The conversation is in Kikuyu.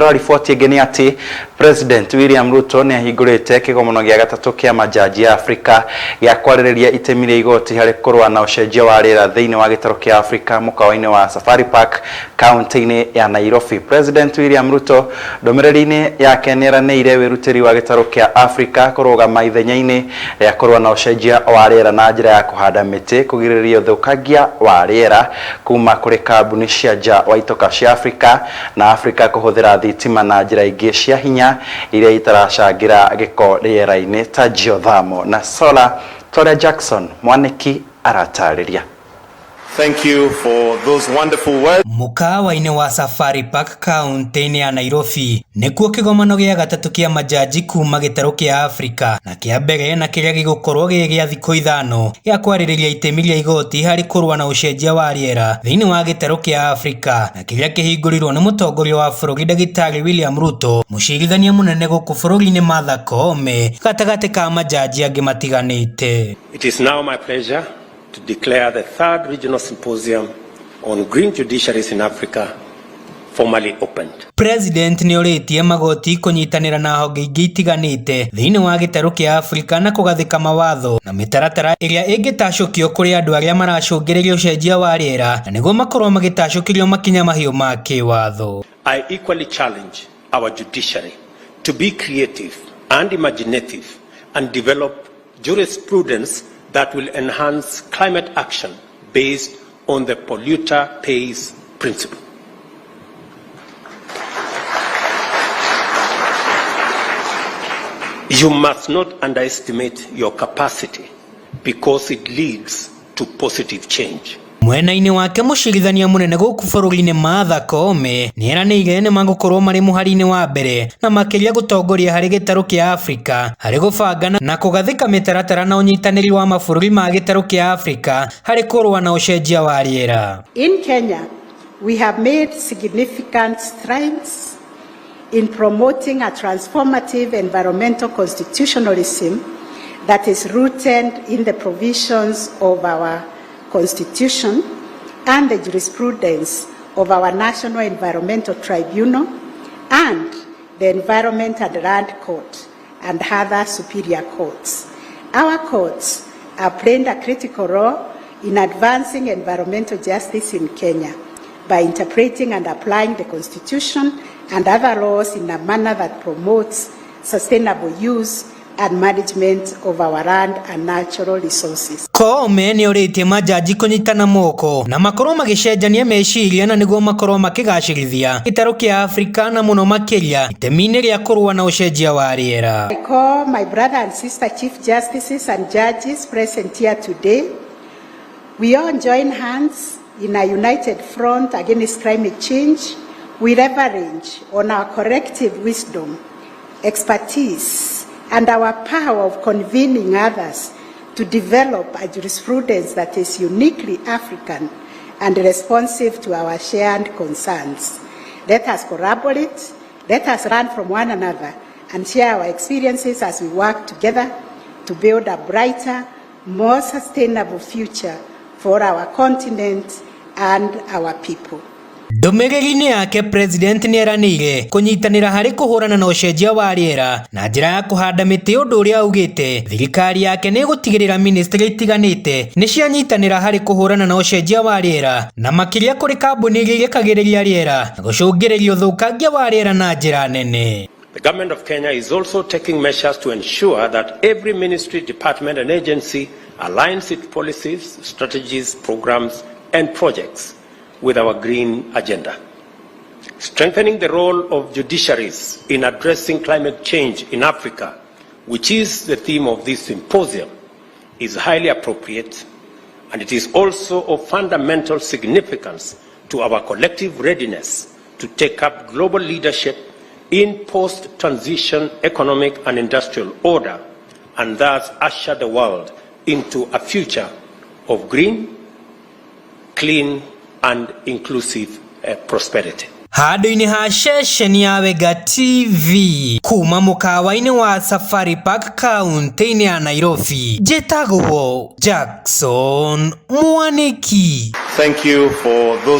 Riboti ĩngĩ nĩ atĩ President William Ruto nĩ ahingũrĩte kĩgomano gĩa gatatũ kĩa majaji ya Afrika gĩa kwarĩrĩria itemi rĩa igoti harĩ kũrũa na ũcenjia wa rĩera thĩinĩ wa gĩtarũ kĩa Afrika mũkawa-inĩ wa Safari Park kaunti-inĩ ya Nairobi. President William Ruto ndũmĩrĩri-inĩ yake nĩ eranĩire wĩrutĩri wa gĩtarũ kĩa Afrika kũrũgama ithenya-inĩ rĩa kũrũa na ũcenjia wa rĩera na njĩra ya kũhanda mĩtĩ kũgirĩrĩria ũthũkangia wa rĩera kuma kũrĩ kambuni cia nja wa itoka cia Afrika na Afrika kũhũthĩra thitima na njĩra ingĩ cia hinya iria itaracangĩra gĩko rĩera-inĩ ta geothermal na solar ta ũrĩa Jackson Mwanĩki aratarĩria. Thank you for those wonderful words. Mũkawa-inĩ wa Safari Park kaunti-inĩ ya Nairobi nĩkuo kĩgomano gĩa gatatũ kĩa majaji kuma gĩtarũ kĩa Afrika na kĩa mbere na kĩrĩa gĩgũkorwo gĩ gĩa thikũ 5 gĩa kwarĩrĩria itemi rĩa igoti harĩ kũrũa na ũcenjia wa rĩera thĩinĩ wa gĩtarũ kĩa Afrika na kĩrĩa kĩhingũrirwo nĩ mũtongoria wa bũrũri ndagĩtarĩ William Ruto, mũcirithania mũnene gũkũ bũrũri-inĩ Martha Koome gatagatĩ ka majaji angĩ matiganĩte. It is now my pleasure to declare the third regional symposium on green judiciaries in Africa formally opened. President nĩ orĩtie magoti kũnyitanĩra na honge ingĩ itiganĩte thĩinĩ wa gĩtarũ kĩa Afrika na kũgathĩka mawatho na mĩtaratara ĩrĩa ĩngĩtacũkio kũrĩ andũ arĩa maracũngĩrĩria ũcenjia wa rĩera na nĩguo makorwo magĩtacũkĩrio makinya mahiũ ma kĩwatho. I equally challenge our judiciary to be creative and imaginative and develop jurisprudence that will enhance climate action based on the polluter pays principle. You must not underestimate your capacity because it leads to positive change. Mwena-inĩ wake mũcirithania mũnene gũkũ bũrũri-inĩ Martha Koome nĩeranĩire nĩmagũkorwo marĩ mũhari-inĩ wa mbere na makĩria gũtongoria harĩ gĩtarũ kĩa Afrika harĩ gũbanga na kũgathĩka mĩtaratara na ũnyitanĩri wa mabũrũri ma gĩtarũ kĩa Afrika harĩ kũrũa na ũcenjia wa rĩera. In Kenya, we have made significant strides in promoting a transformative environmental constitutionalism that is rooted in the provisions of our Constitution and the jurisprudence of our National Environmental Tribunal and the Environment and Land Court and other superior courts. Our courts have played a critical role in advancing environmental justice in Kenya by interpreting and applying the Constitution and other laws in a manner that promotes sustainable use and management of our land and natural resources. Koome nĩ orĩtie majaji kũnyitana moko na makorwo magĩcenjania meciria na nĩguo makorwo makĩgacĩrithia gĩtarũ kĩa Afrika na mũno makĩria itemi-inĩ rĩa kũrũa na ũcenjia wa rĩera. I call my brother and sister chief justices and judges present here today. We all join hands in a united front against climate change. We leverage on our collective wisdom, expertise, and our power of convening others to develop a jurisprudence that is uniquely African and responsive to our shared concerns. Let us collaborate, let us learn from one another, and share our experiences as we work together to build a brighter, more sustainable future for our continent and our people. Ndũmĩrĩri-inĩ yake President nĩeranĩire kũnyitanĩra harĩ kũhũrana na ũcenjia wa rĩera na njĩra ya kũhanda mĩtĩ ũndũ ũrĩa augĩte thirikari yake nĩĩgũtigĩrĩra ministry itiganĩte nĩcianyitanĩra harĩ kũhũrana na ũcenjia wa rĩera na makĩria kũrĩ kambuni iria irĩkagĩrĩria rĩera na gũcũngĩrĩria ũthũkangia wa rĩera na njĩra nene. The government of Kenya is also taking measures to ensure that every ministry, department and agency aligns its policies, strategies, programs and projects with our green agenda. Strengthening the role of judiciaries in addressing climate change in Africa, which is the theme of this symposium, is highly appropriate, and it is also of fundamental significance to our collective readiness to take up global leadership in post-transition economic and industrial order, and thus usher the world into a future of green, clean, and inclusive prosperity. Handũ-inĩ ha ceceni ya Wenga TV kuma mũkawa-inĩ wa Safari Park kaunti-inĩ ya Nairobi, njĩtagwo Jackson Mwanĩki. Thank you for those